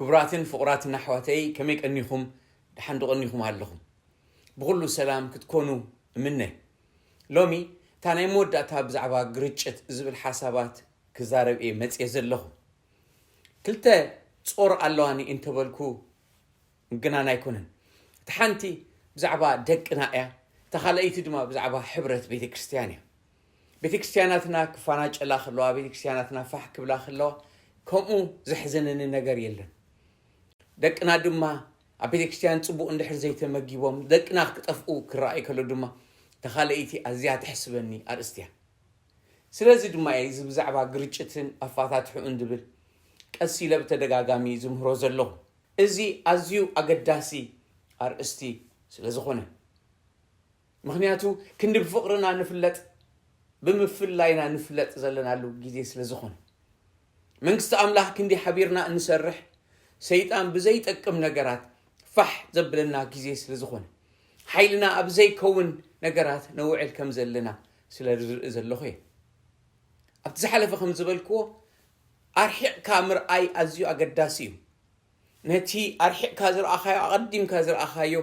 ክቡራትን ፍቑራትን ኣሕዋተይ፣ ከመይ ቀኒኹም? ደሓን ዶ ቀኒኹም ኣለኹም? ብኹሉ ሰላም ክትኮኑ እምነ። ሎሚ እታ ናይ መወዳእታ ብዛዕባ ግርጭት ዝብል ሓሳባት ክዛረብ እየ መጽየ ዘለኹ። ክልተ ጾር ኣለዋኒ እንተበልኩ ምግናን ኣይኮነን። እቲ ሓንቲ ብዛዕባ ደቅና እያ፣ እታ ካልኣይቲ ድማ ብዛዕባ ሕብረት ቤተ ክርስቲያን እያ። ቤተ ክርስቲያናትና ክፋናጨላ ከለዋ፣ ቤተ ክርስቲያናትና ፋሕ ክብላ ከለዋ፣ ከምኡ ዘሕዘነኒ ነገር የለን። ደቅና ድማ ኣብ ቤተ ክርስቲያን ጽቡቕ እንድሕር ዘይተመጊቦም፣ ደቅና ክጠፍኡ ክረኣይ ከሎ ድማ፣ እታ ካልኣይቲ ኣዝያ ተሕስበኒ ኣርእስቲ እያ። ስለዚ ድማ እየ እዚ ብዛዕባ ግርጭትን ኣፋታትሕኡን ዝብል ቀስ ኢለ ብተደጋጋሚ ዝምህሮ ዘለኹ። እዚ ኣዝዩ ኣገዳሲ ኣርእስቲ ስለ ዝኾነ። ምኽንያቱ ክንዲ ብፍቕርና ንፍለጥ፣ ብምፍላይና ንፍለጥ ዘለናሉ ግዜ ስለ ዝኾነ። መንግስቲ ኣምላኽ ክንዲ ሓቢርና እንሰርሕ፣ ሰይጣን ብዘይጠቅም ነገራት ፋሕ ዘብለና ግዜ ስለ ዝኾነ። ሓይልና ኣብ ዘይከውን ነገራት ነውዕል ከም ዘለና ስለ ዝርኢ ዘለኹ እየ። ኣብቲ ዝሓለፈ ከም ዝበልክዎ፣ ኣርሒቕካ ምርኣይ ኣዝዩ ኣገዳሲ እዩ። ነቲ ኣርሒቕካ ዝረኣኻዮ፣ ኣቐዲምካ ዝረኣኻዮ፣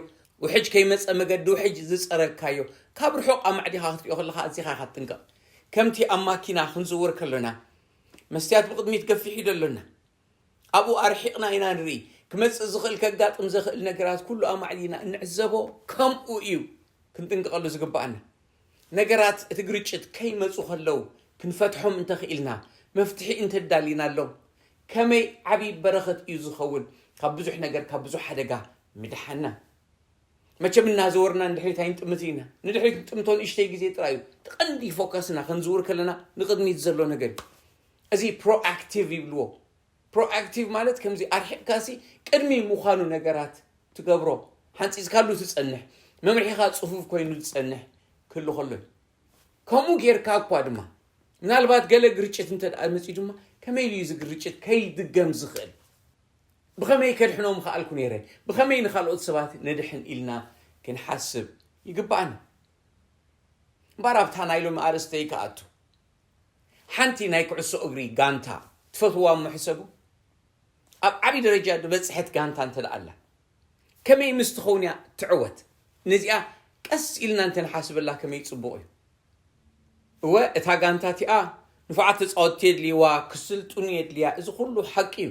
ውሕጅ ከይመጸ መገዲ ውሕጅ ዝጸረግካዮ፣ ካብ ርሑቕ ኣማዕዲኻ ክትሪኦ ከለኻ ኣዚኻ ኢኻ ትጥንቀቕ። ከምቲ ኣብ ማኪና ክንዝውር ከሎና፣ መስትያት ብቕድሚት ገፊሕ እዩ ዘሎና። ኣብኡ ኣርሒቕና ኢና ንርኢ። ክመጽእ ዝኽእል፣ ከጋጥም ዝኽእል ነገራት ኩሉ ኣማዕዲና እንዕዘቦ ከምኡ እዩ። ክንጥንቀቐሉ ዝግባኣና። ነገራት እቲ ግርጭት ከይመጹ ከለዉ ክንፈትሖም እንተኽኢልና፣ መፍትሒ እንተዳሊናሎም፣ ከመይ ዓቢ በረኸት እዩ ዝኸውን፣ ካብ ብዙሕ ነገር፣ ካብ ብዙሕ ሓደጋ ምድሓና። መቸም እናዘወርና ንድሕሪት ኣይንጥምት ኢና። ንድሕሪት ንጥምቶ ንእሽተይ ግዜ ጥራይ እዩ። እቲ ቀንዲ ፎከስና ክንዝውር ከለና ንቕድሚት ዘሎ ነገር እዩ። እዚ ፕሮኣክቲቭ ይብልዎ። ፕሮኣክቲቭ ማለት ከምዚ ኣርሒቕካሲ ቅድሚ ምዃኑ ነገራት ትገብሮ፣ ሓንጺጽካሉ ትጸንሕ፣ መምርሒኻ ጽፉፍ ኮይኑ ዝጸንሕ ክህሉ ከሎ እዩ። ከምኡ ጌርካ እኳ ድማ፣ ምናልባት ገለ ግርጭት እንተ ደኣ መጺኡ ድማ፣ ከመይ ኢሉ እዩ እዚ ግርጭት ከይድገም ዝኽእል? ብኸመይ ከድሕኖም ምኽኣልኩ ነይረ? ብኸመይ ንኻልኦት ሰባት ነድሕን ኢልና ክንሓስብ ይግባኣና። እምበኣር ኣብታ ናይ ሎሚ ኣርእስተይ ክኣቱ። ሓንቲ ናይ ኩዕሶ እግሪ ጋንታ ትፈትውዋ እሞ ሕሰቡ። ኣብ ዓቢ ደረጃ ዝበጽሐት ጋንታ እንተ ደኣ ኣላ፣ ከመይ ምስ ትኸውን እያ ትዕወት? ነዚኣ ቀስ ኢልና እንተ ንሓስበላ ከመይ ጽቡቕ እዩ። እወ፣ እታ ጋንታ እቲኣ ንፉዓት ተጻወትቲ የድልይዋ፣ ክስልጥኑ የድልያ። እዚ ኩሉ ሓቂ እዩ።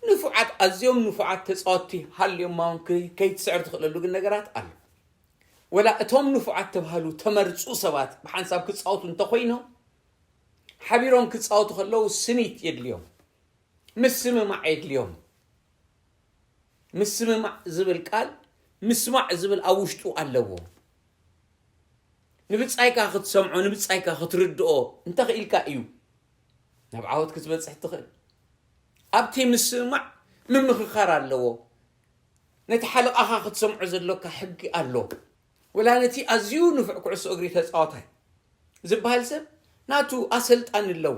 ንፉዓት፣ ኣዝዮም ንፉዓት ተጻወትቲ ሃልዮማ እውን ከ-፣ ከይትስዕር ትኽእለሉ ግን ነገራት ኣሎ። ወላ እቶም ንፉዓት ተባህሉ ተመርጹ ሰባት ብሓንሳብ ክጻወቱ እንተኾይኖም፣ ሓቢሮም ክጻወቱ ከለዉ ስኒት የድልዮም፣ ምስምማዕ የድልዮም። ምስምማዕ ዝብል ቃል ምስማዕ ዝብል ኣብ ውሽጡ ኣለዎ። ንብጻይካ ክትሰምዖ፣ ንብጻይካ ክትርድኦ እንተኽኢልካ እዩ ናብ ዓወት ክትበጽሕ ትኽእል። ኣብቲ ምስምማዕ ምምኽኻር ኣለዎ። ነቲ ሓለቓኻ ክትሰምዖ ዘሎካ ሕጊ ኣሎ። ወላ ነቲ ኣዝዩ ንፉዕ ኩዕሶ እግሪ ተጻዋታይ ዝበሃል ሰብ ናቱ ኣሰልጣኒ ኣለዎ።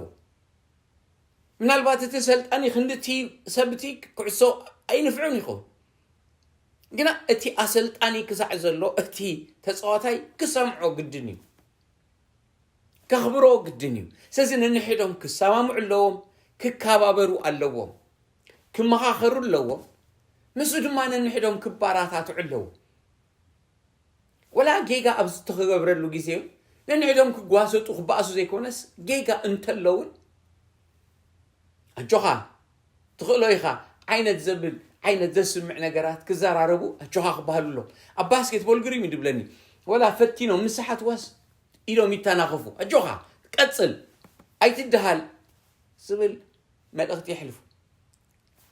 ምናልባት እቲ ሰልጣኒ ክንዲ እቲ ሰብ እቲ ኩዕሶ ኣይንፍዑን ይኸውን። ግና እቲ ኣሰልጣኒ ክሳዕ ዘሎ እቲ ተጻዋታይ ክሰምዖ ግድን እዩ። ከኽብሮ ግድን እዩ። ስለዚ ነንሕዶም ክሰማምዑ ኣለዎም፣ ክከባበሩ ኣለዎም፣ ክመኻኸሩ ኣለዎም። ምስኡ ድማ ነንሕዶም ክባራታትዑ ኣለዎም። ወላ ጌጋ ኣብ ዝተኸገብረሉ ግዜ እውን ነንሕዶም ክጓሰጡ ክበኣሱ ዘይኮነስ ጌጋ እንተለውን ኣጆኻ ትኽእሎ ኢኻ ዓይነት ዘብል ዓይነት ዘስምዕ ነገራት ክዘራረቡ ኣጆኻ ክበሃሉ ኣለዎም። ኣብ ባስኬትቦል ግርም እዩ ድብለኒ። ወላ ፈቲኖም ንስሓት ዋስ ኢሎም ይተናኸፉ። ኣጆኻ ቀጽል ኣይትደሃል ዝብል መልእኽቲ የሕልፉ።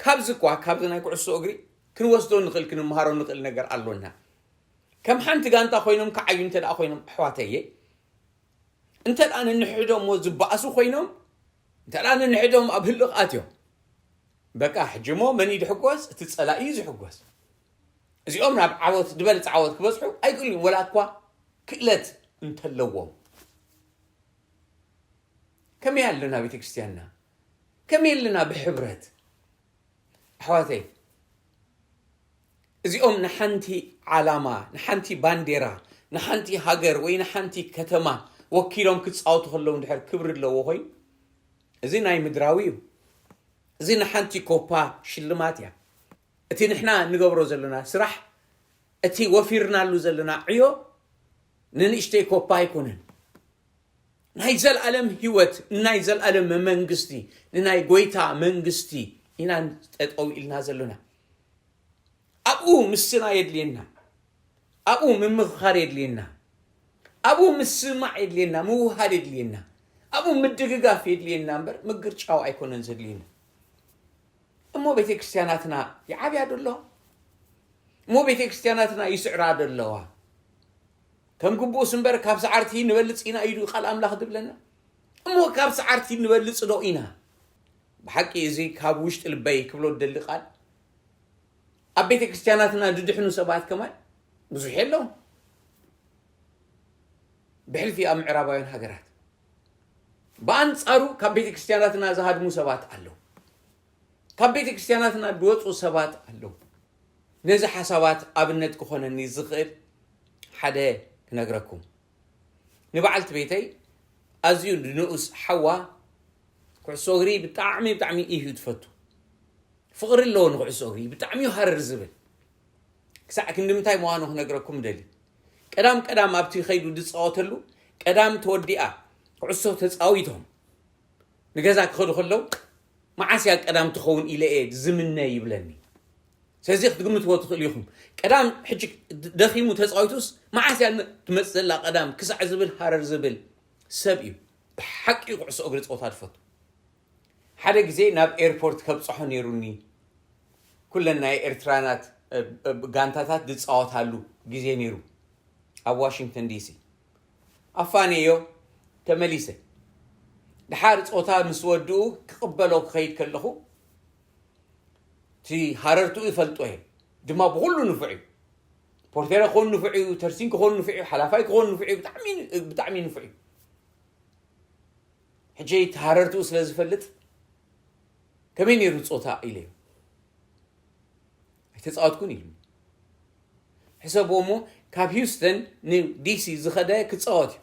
ካብዚ እኳ ካብዚ ናይ ኩዕሶ እግሪ ክንወስዶ ንኽእል ክንመሃሮ ንኽእል ነገር ኣሎና። ከም ሓንቲ ጋንታ ኮይኖም ክዓዩ እንተ ደኣ ኮይኖም ኣሕዋተየ፣ እንተ ደኣ ነንሕዶም እሞ ዝበኣሱ ኮይኖም፣ እንተ ደኣ ነንሕዶም ኣብ ህልቕ ኣትዮም፣ በቃ ሕጂ እሞ መን እዩ ዝሕጎስ? እቲ ጸላኢ እዩ ዝሕጎስ። እዚኦም ናብ ዓወት፣ ዝበለጸ ዓወት ክበጽሑ ኣይክእሉን፣ ወላ እኳ ክእለት እንተለዎም። ከመይ ኣለና ቤተ ክርስቲያንና? ከመይ ኣለና ብሕብረት? ኣሕዋተይ፣ እዚኦም ንሓንቲ ዓላማ፣ ንሓንቲ ባንዴራ፣ ንሓንቲ ሃገር ወይ ንሓንቲ ከተማ ወኪሎም ክጻወቱ ከለዉ እንድሕር ክብሪ ኣለዎ ኮይኑ፣ እዚ ናይ ምድራዊ እዩ። እዚ ንሓንቲ ኮፓ ሽልማት እያ። እቲ ንሕና ንገብሮ ዘለና ስራሕ፣ እቲ ወፊርናሉ ዘለና ዕዮ ንንእሽተይ ኮፓ ኣይኮነን። ናይ ዘልኣለም ህይወት፣ ናይ ዘልኣለም መንግስቲ፣ ንናይ ጎይታ መንግስቲ ኢና ጠጠው ኢልና ዘለና። ኣብኡ ምስና የድልየና፣ ኣብኡ ምምኽኻር የድልየና፣ ኣብኡ ምስማዕ የድልየና፣ ምውሃድ የድልየና፣ ኣብኡ ምድግጋፍ የድልየና እምበር ምግርጫው ኣይኮነን ዘድልየና። እሞ ቤተ ክርስቲያናትና ይዓብያ ዶ ኣለዋ? እሞ ቤተ ክርስቲያናትና ይስዕራ ዶ ኣለዋ? ከም ግቡእስ እምበር ካብ ሰዓርቲ ንበልጽ ኢና እዩ ቃል ኣምላኽ ዝብለና። እሞ ካብ ሰዓርቲ ንበልጽ ዶ ኢና? ብሓቂ እዚ ካብ ውሽጢ ልበይ ክብሎ ዝደሊ ቃል፣ ኣብ ቤተ ክርስቲያናትና ዝድሕኑ ሰባት ከማን ብዙሕ የለውን። ብሕልፊ ኣብ ምዕራባውያን ሃገራት ብኣንጻሩ ካብ ቤተ ክርስቲያናትና ዝሃድሙ ሰባት ኣለዉ። ካብ ቤተ ክርስቲያናትና ዝወፁ ሰባት ኣለዉ። ነዚ ሓሳባት ኣብነት ክኾነኒ ዝኽእል ሓደ ክነግረኩም። ንበዓልቲ ቤተይ ኣዝዩ ንኡስ ሓዋ ኩዕሶ እግሪ ብጣዕሚ ብጣዕሚ እዩ ትፈቱ። ፍቕሪ ኣለዎ ንኩዕሶ እግሪ፣ ብጣዕሚ እዩ ሃረር ዝብል። ክሳዕ ክንዲ ምንታይ ምዃኑ ክነግረኩም ደሊ። ቀዳም ቀዳም ኣብቲ ከይዱ ዝፃወተሉ ቀዳም ተወዲኣ ኩዕሶ ተፃዊቶም ንገዛ ክኸዱ ከለዉ መዓስ እያ ቀዳም ትኸውን ኢለ እየ ዝምነ ይብለኒ። ስለዚ ክትግምትዎ ትኽእሉ ኢኹም። ቀዳም ሕጂ ደኺሙ ተፃዊቱስ መዓስ እያ ትመፅእ ዘላ ቀዳም ክሳዕ ዝብል ሃረር ዝብል ሰብ እዩ። ብሓቂ ኩዕሶ እግሪ ፀወታ ዝፈቱ። ሓደ ግዜ ናብ ኤርፖርት ከብፅሖ ነይሩኒ። ኩለን ናይ ኤርትራናት ጋንታታት ዝፃወታሉ ግዜ ነይሩ ኣብ ዋሽንግተን ዲሲ። ኣፋነዮ ተመሊሰ። ድሓር ፆታ ምስ ወድኡ ክቕበሎ ክኸይድ ከለኹ እቲ ሃረርትኡ ይፈልጦ እየ። ድማ ብኹሉ ንፉዕ እዩ። ፖርቴረ ክኾን ንፉዕ እዩ፣ ተርሲን ክኾን ንፉዕ እዩ፣ ሓላፋይ ክኾን ንፉዕ እዩ። ብጣዕሚ ብጣዕሚ ንፉዕ እዩ። ሕጂ ተሃረርትኡ ስለ ዝፈልጥ ከመይ ነይሩ ጾታ ኢለዮ። ኣይተጻወትኩን ኢሉ። ሕሰብዎ እሞ ካብ ሂውስተን ንዲሲ ዝኸደ ክጻወት እዩ።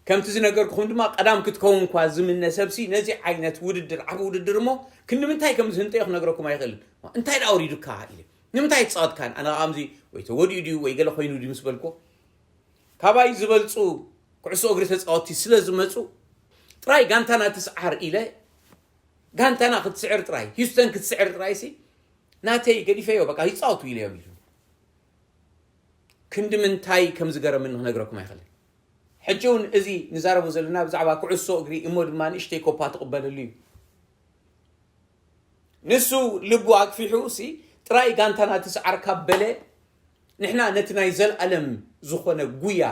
ከምቲ ዝነገርኩኹም ድማ ቀዳም ክትከውን እኳ ዝምነ ሰብሲ ነዚ ዓይነት ውድድር ዓቢ ውድድር እሞ ክንዲ ምንታይ ከም ዝህንጠዮ ክነግረኩም ኣይኽእልን። እንታይ ደኣ ኣውሪዱካ ኢለ። ንምንታይ ትጻወትካን ኣነ ኣምዚ ወይ ተወዲኡ ድዩ ወይ ገለ ኮይኑ ድዩ ምስ በልኩ ካባይ ዝበልጹ ኩዕሶ እግሪ ተጻወትቲ ስለ ዝመጹ ጥራይ ጋንታና ትስዓር ኢለ ጋንታና ክትስዕር ጥራይ ሂውስተን ክትስዕር ጥራይ ሲ ናተይ ገዲፈዮ በቃ ይጻወቱ ኢለዮም ኢሉ። ክንዲ ምንታይ ከም ዝገረምኒ ክነግረኩም ኣይኽእልን። ሕጂ እውን እዚ ንዛረቦ ዘለና ብዛዕባ ኩዕሶ እግሪ እሞ ድማ ንእሽተይ ኮፓ ትቕበለሉ እዩ። ንሱ ልቡ ኣግፊሑ ሲ ጥራይ ጋንታና ትስዓር ካብ በለ ንሕና ነቲ ናይ ዘልኣለም ዝኾነ ጉያ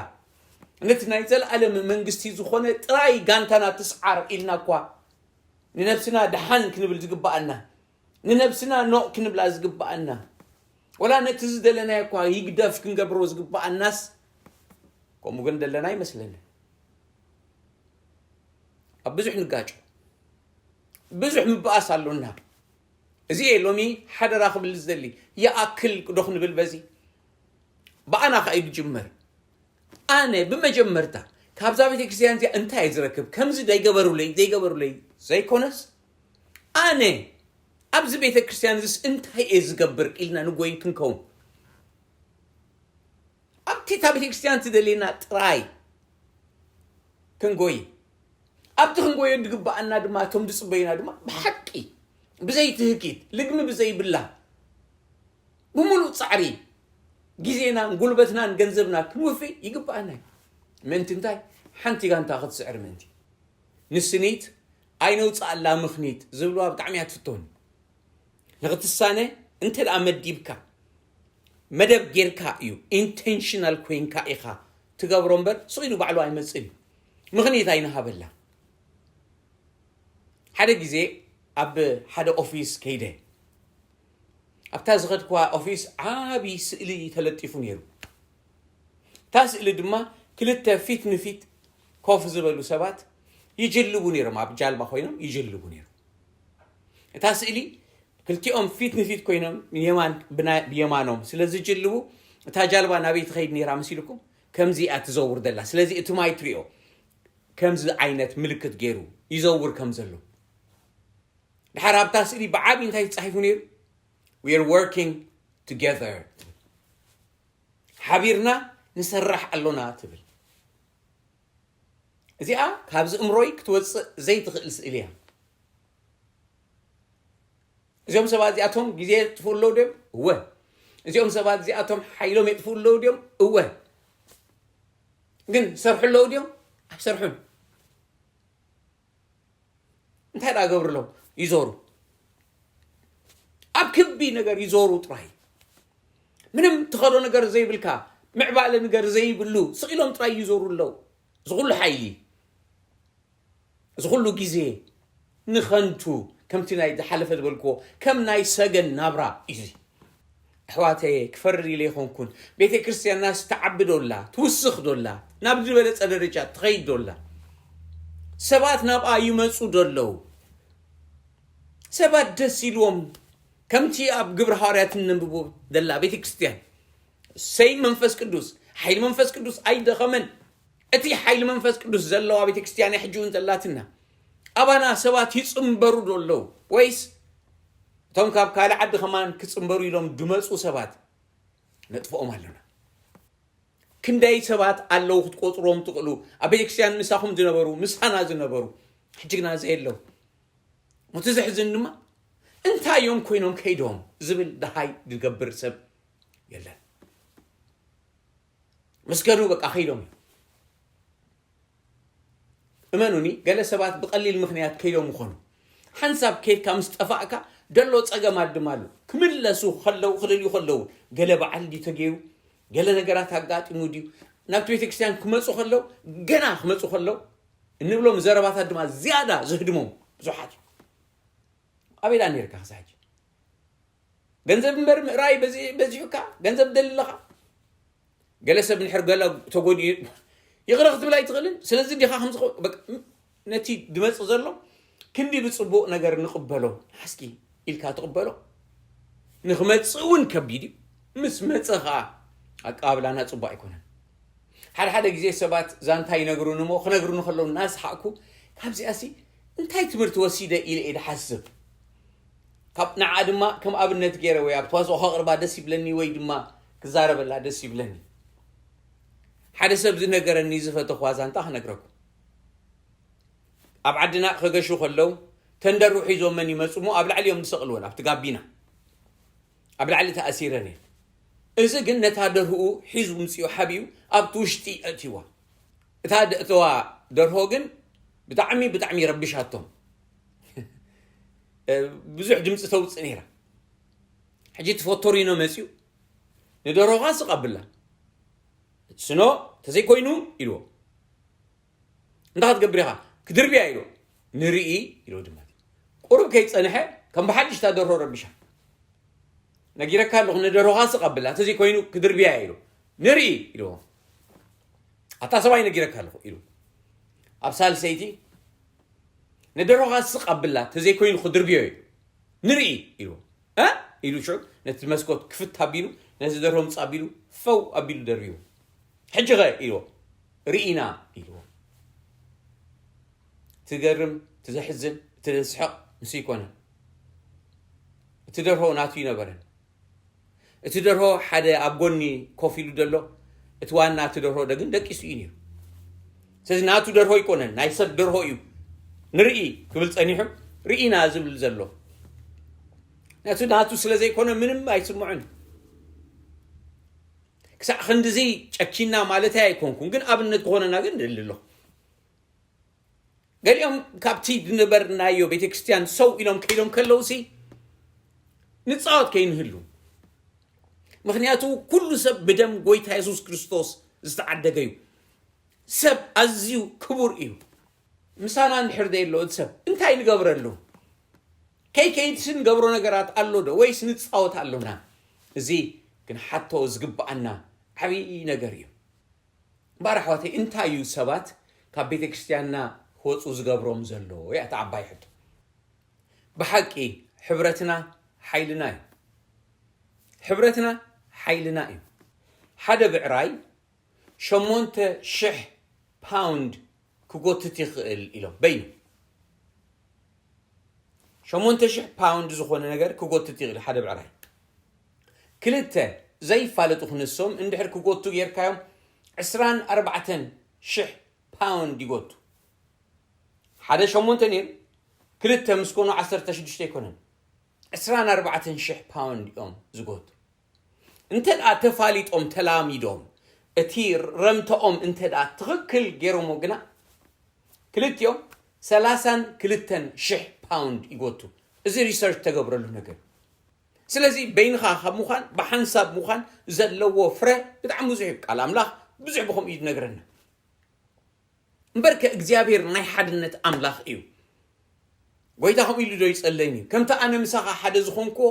ነቲ ናይ ዘልኣለም መንግስቲ ዝኾነ ጥራይ ጋንታና ትስዓር ኢልና እኳ ንነብስና ደሓን ክንብል ዝግባኣና ንነብስና ኖቕ ክንብላ ዝግባኣና ወላ ነቲ ዝደለናዮ እኳ ይግደፍ ክንገብሮ ዝግባኣናስ ከምኡ ግን ዘለና ኣይመስለንን። ኣብ ብዙሕ ንጋጮ ብዙሕ ምብኣስ ኣሎና። እዚ እየ ሎሚ ሓደራ ክብል ዝደሊ። ይኣክል ዶ ክንብል በዚ ብኣና ከኣ እዩ ዝጅመር። ኣነ ብመጀመርታ ካብዛ ቤተ ክርስቲያን እዚኣ እንታይ እየ ዝረክብ ከምዚ ዘይገበሩለይ ዘይገበሩለይ ዘይኮነስ ኣነ ኣብዚ ቤተ ክርስቲያን እዚስ እንታይ እየ ዝገብር ኢልና ንጎይን ክንከውን ኣብቲ እታ ቤተክርስትያን ትደልየና ጥራይ ክንጎይ ኣብቲ ክንጎዮ ዝግባኣና ድማ እቶም ዝፅበዩና ድማ ብሓቂ ብዘይ ትህኪት ልግሚ ብዘይብላ ብምሉእ ፃዕሪ ግዜናን ጉልበትናን ገንዘብና ክንውፊ ይግባኣና እዩ። ምእንቲ እንታይ ሓንቲ ጋንታ ክትስዕር ምእንቲ ንስኒት ኣይነውፃኣላ ምኽኒት ዝብልዋ ብጣዕሚ እያ ትፍቶኒ። ንኽትሳነ እንተ ደኣ መዲብካ መደብ ጌርካ እዩ ኢንቴንሽናል ኮይንካ ኢኻ ትገብሮ እምበር ስቕ ኢሉ ባዕሉ ኣይመፅእን እዩ። ምኽኒት ኣይንሃበላ። ሓደ ግዜ ኣብ ሓደ ኦፊስ ከይደ ኣብታ ዝኸድክዋ ኦፊስ ዓብዪ ስእሊ ተለጢፉ ነይሩ። እታ ስእሊ ድማ ክልተ ፊት ንፊት ኮፍ ዝበሉ ሰባት ይጅልቡ ነይሮም፣ ኣብ ጃልባ ኮይኖም ይጅልቡ ነይሮም። እታ ስእሊ ክልቲኦም ፊት ንፊት ኮይኖም የማን ብና- ብየማኖም ስለ ዝጅልቡ እታ ጃልባ ናበይ ትኸይድ ነይራ መሲልኩም? ከምዚ እያ ትዘውር ዘላ። ስለዚ እቲ ማይ ትሪኦ ከምዚ ዓይነት ምልክት ገይሩ ይዘውር ከም ዘሎ ድሓር ኣብታ ስእሊ ብዓቢ እንታይ ተጻሒፉ ነይሩ? We are working together ትብል። ሓቢርና ንሰርሕ ኣሎና ትብል። እዚኣ ካብዚ እምሮይ ክትወፅእ ዘይትኽእል ስእሊ እያ። እዚኦም ሰባት እዚኣቶም ግዜ የጥፍኡ ኣለዉ ድዮም? እወ። እዚኦም ሰባት እዚኣቶም ሓይሎም የጥፍኡ ኣለዉ ድዮም? እወ። ግን ሰርሑ ኣለዉ ድዮም? ኣይሰርሑን። እንታይ ደኣ ገብሩ ኣለዉ? ይዞሩ። ኣብ ክቢ ነገር ይዞሩ ጥራይ። ምንም ትኸዶ ነገር ዘይብልካ፣ ምዕባለ ነገር ዘይብሉ፣ ስቕ ኢሎም ጥራይ ይዞሩ ኣለዉ። እዚ ኩሉ ሓይሊ፣ እዚ ኩሉ ግዜ ንኸንቱ፣ ከምቲ ናይ ዝሓለፈ ዝበልክዎ፣ ከም ናይ ሰገን ናብራ እዩ እዚ። ኣሕዋተየ፣ ክፈርድ ኢለ ኣይኮንኩን። ቤተ ክርስቲያንና ትዓቢ ዶ ኣላ? ትውስኽ ዶ ኣላ? ናብ ዝበለጸ ደረጃ ትኸይድ ዶ ኣላ? ሰባት ናብኣ ይመጹ ዶ ኣለዉ? ሰባት ደስ ኢልዎም፣ ከምቲ ኣብ ግብሪ ሃዋርያት እነንብቦ ዘላ ቤተ ክርስቲያን፣ ሰይ መንፈስ ቅዱስ፣ ሓይሊ መንፈስ ቅዱስ ኣይደኸመን። እቲ ሓይሊ መንፈስ ቅዱስ ዘለዋ ቤተ ክርስቲያን እያ ሕጂ እውን ዘላትና። ኣባና ሰባት ይጽንበሩ ዶ ኣለዉ? ወይስ እቶም ካብ ካልእ ዓዲ ከማን ክጽንበሩ ኢሎም ድመጹ ሰባት ነጥፍኦም ኣለና? ክንደይ ሰባት ኣለዉ ክትቆጽርዎም ትኽእሉ፣ ኣብ ቤተክርስትያን ምሳኹም ዝነበሩ፣ ምሳና ዝነበሩ፣ ሕጂ ግና ዘየለዉ። እቲ ዘሕዝን ድማ እንታይ እዮም ኮይኖም ከይዶም ዝብል ደሃይ ዝገብር ሰብ የለን። ምስ ከዱ በቃ ከይዶም እዮም። እመኑኒ፣ ገለ ሰባት ብቐሊል ምኽንያት ከይዶም ይኾኑ። ሓንሳብ ኬድካ ምስ ጠፋእካ ደሎ ጸገማት ድማ ኣሎ። ክምለሱ ከለዉ፣ ክደልዩ ከለዉ፣ ገለ በዓል ድዩ ተገይሩ፣ ገለ ነገራት ኣጋጢሙ ድዩ፣ ናብቲ ቤተክርስትያን ክመጹ ከለዉ፣ ገና ክመጹ ከለዉ፣ እንብሎም ዘረባታት ድማ ዝያዳ ዘህድሞም ብዙሓት እዮም። ኣበይ ደኣ ነይርካ ክሳብ ሕጂ? ገንዘብ እምበር ምእራይ በዚ-፣ በዚሑካ፣ ገንዘብ ደሊ ኣለኻ። ገለ ሰብ እንድሕር ገለ ተጎዲኡ ይቕረ ክትብል ኣይትኽእልን። ስለዚ ዲኻ ከምዚ ኸ-፣ በቃ፣ ነቲ ድመጽእ ዘሎ ክንዲ ብጽቡቕ ነገር ንቕበሎ። ሓስኪ ኢልካ ትቕበሎ። ንኽመጽእ እውን ከቢድ እዩ። ምስ መጸ ኸኣ ኣቀባብላና ጽቡቕ ኣይኮነን። ሓደ ሓደ ግዜ ሰባት ዛንታ ይነግሩኒ እሞ፣ ክነግሩኒ ከለዉ እናሰሓቕኩ፣ ካብዚኣሲ እንታይ ትምህርቲ ወሲደ ኢለ እየ ድሓስብ። ካብ ንዓ ድማ ከም ኣብነት ገይረ ወይ ኣብ ተዋስኦ ከቕርባ ደስ ይብለኒ ወይ ድማ ክዛረበላ ደስ ይብለኒ። ሓደ ሰብ ዝነገረኒ ዝፈተኽዋ ዛንታ ክነግረኩም። ኣብ ዓድና ከገሹ ከለዉ ተንደሩ ሒዞመን ይመጹ እሞ ኣብ ላዕሊ እዮም ዝሰቕልወን፣ ኣብቲ ጋቢና ኣብ ላዕሊ ተኣሲረን እየን። እዚ ግን ነታ ደርህኡ ሒዙ ምጽኡ ሓቢኡ ኣብቲ ውሽጢ ኣእትይዋ። እታ ደእተዋ ደርሆ ግን ብጣዕሚ፣ ብጣዕሚ ረቢሻቶም። ብዙሕ ድምጺ ተውጽእ ነይራ። ሕጂ እቲ ፎቶሪኖ መጺኡ፣ "ንደርሆኻ ስቕ ኣብላ፣ ስኖ፣ ተዘይኮይኑ" ኢልዎ። "እንታይ ክትገብር ኢኻ?" "ክድርብያ" ኢልዎ። "ንርኢ" ኢልዎ ድማ። ቁሩብ ከይጸንሐ ከም ብሓድሽ እታ ደርሆ ረቢሻ። "ነጊረካ ኣለኹ፣ ንደርሆኻ ስቕ ኣብላ፣ ተዘይኮይኑ ክድርብያ" ኢልዎ። "ንርኢ" ኢልዎ። "ኣታ ሰብኣይ ነጊረካ ኣለኹ" ኢሉ። ኣብ ሳልሰይቲ "ንደርሆኻ ስቕ ኣብላ፣ ተዘይኮይኑ ክድርብዮ" ኢሉ። "ንርኢ" ኢልዎ። "እ?" ኢሉ ሽዑ ነቲ መስኮት ክፍት ኣቢሉ፣ ነቲ ደርሆ ምጽእ ኣቢሉ፣ ፈው ኣቢሉ ደርብይዎ። "ሕጂ ኸ?" ኢልዎ። "ርኢና" ኢልዎ። ትገርም፣ እቲ ዘሕዝን፣ እቲ ዘስሕቕ ምስ ይኮነ። እቲ ደርሆ ናቱ ይነበረን። እቲ ደርሆ ሓደ ኣብ ጎኒ ኮፍ ኢሉ ዘሎ፣ እቲ ዋና እቲ ደርሆ ግን ደቂሱ እዩ ነይሩ። ስለዚ ናቱ ደርሆ ኣይኮነን፣ ናይ ሰብ ደርሆ እዩ። "ንርኢ" ክብል ጸኒሑ፣ "ርኢና" ዝብል ዘሎ። ነቲ ናቱ ስለ ዘይኮነ ምንም ኣይስምዖን። ክሳዕ ክንድዚ ጨኪና ማለተይ ኣይኮንኩን፣ ግን ኣብነት ክኾነና ግን እደሊ ኣለኹ። ገሊኦም ካብቲ ዝነበርናዮ ቤተክርስትያን ሰው ኢሎም ከይዶም ከለውሲ ንጻወት ከይንህሉ። ምኽንያቱ ኩሉ ሰብ ብደም ጎይታ የሱስ ክርስቶስ ዝተዓደገ እዩ። ሰብ ኣዝዩ ክቡር እዩ። ምሳና እንድሕር ደየሎ እቲ ሰብ እንታይ ንገብረሉ? ከይከይድሲ ንገብሮ ነገራት ኣሎ ዶ ወይስ ንጻወት ኣሎና? እዚ ክንሓቶ ዝግብኣና ዓብዪ ነገር እዩ። እምበኣር ኣሕዋተይ፣ እንታይ እዩ ሰባት ካብ ቤተ ክርስቲያንና ክወፁ ዝገብሮም ዘሎ? እያ እታ ዓባይ ሕቶ። ብሓቂ ሕብረትና ሓይልና እዩ። ሕብረትና ሓይልና እዩ። ሓደ ብዕራይ ሸሞንተ ሽሕ ፓውንድ ክጎትት ይኽእል ኢሎም በይኑ። ሸሞንተ ሽሕ ፓውንድ ዝኾነ ነገር ክጎትት ይኽእል ሓደ ብዕራይ። ክልተ ዘይፋለጡ ክንሶም እንድሕር ክጎቱ ጌርካዮም ዕስራን ኣርባዕተን ሽሕ ፓውንድ ይጎቱ። ሓደ ሸሞንተ ነይሩ፣ ክልተ ምስ ኮኑ ዓሰርተ ሽዱሽተ ኣይኮነን፣ ዕስራን ኣርባዕተን ሽሕ ፓውንድ እዮም ዝጎቱ። እንተ ደኣ ተፋሊጦም ተላሚዶም እቲ ረምተኦም እንተ ደኣ ትኽክል ገይሮሞ ግና ክልቲኦም ሰላሳን ክልተን ሽሕ ፓውንድ ይጎቱ። እዚ ሪሰርች ተገብረሉ ነገር። ስለዚ በይንኻ ካብ ምዃን ብሓንሳብ ምዃን ዘለዎ ፍረ ብጣዕሚ ብዙሕ እዩ። ቃል ኣምላኽ ብዙሕ ብኸምኡ እዩ ዝነግረና። እምበርከ እግዚኣብሔር ናይ ሓድነት ኣምላኽ እዩ። ጎይታ ከምኡ ኢሉ ዶ ይጸለይን እዩ? ከምቲ ኣነ ምሳኻ ሓደ ዝኾንኩዎ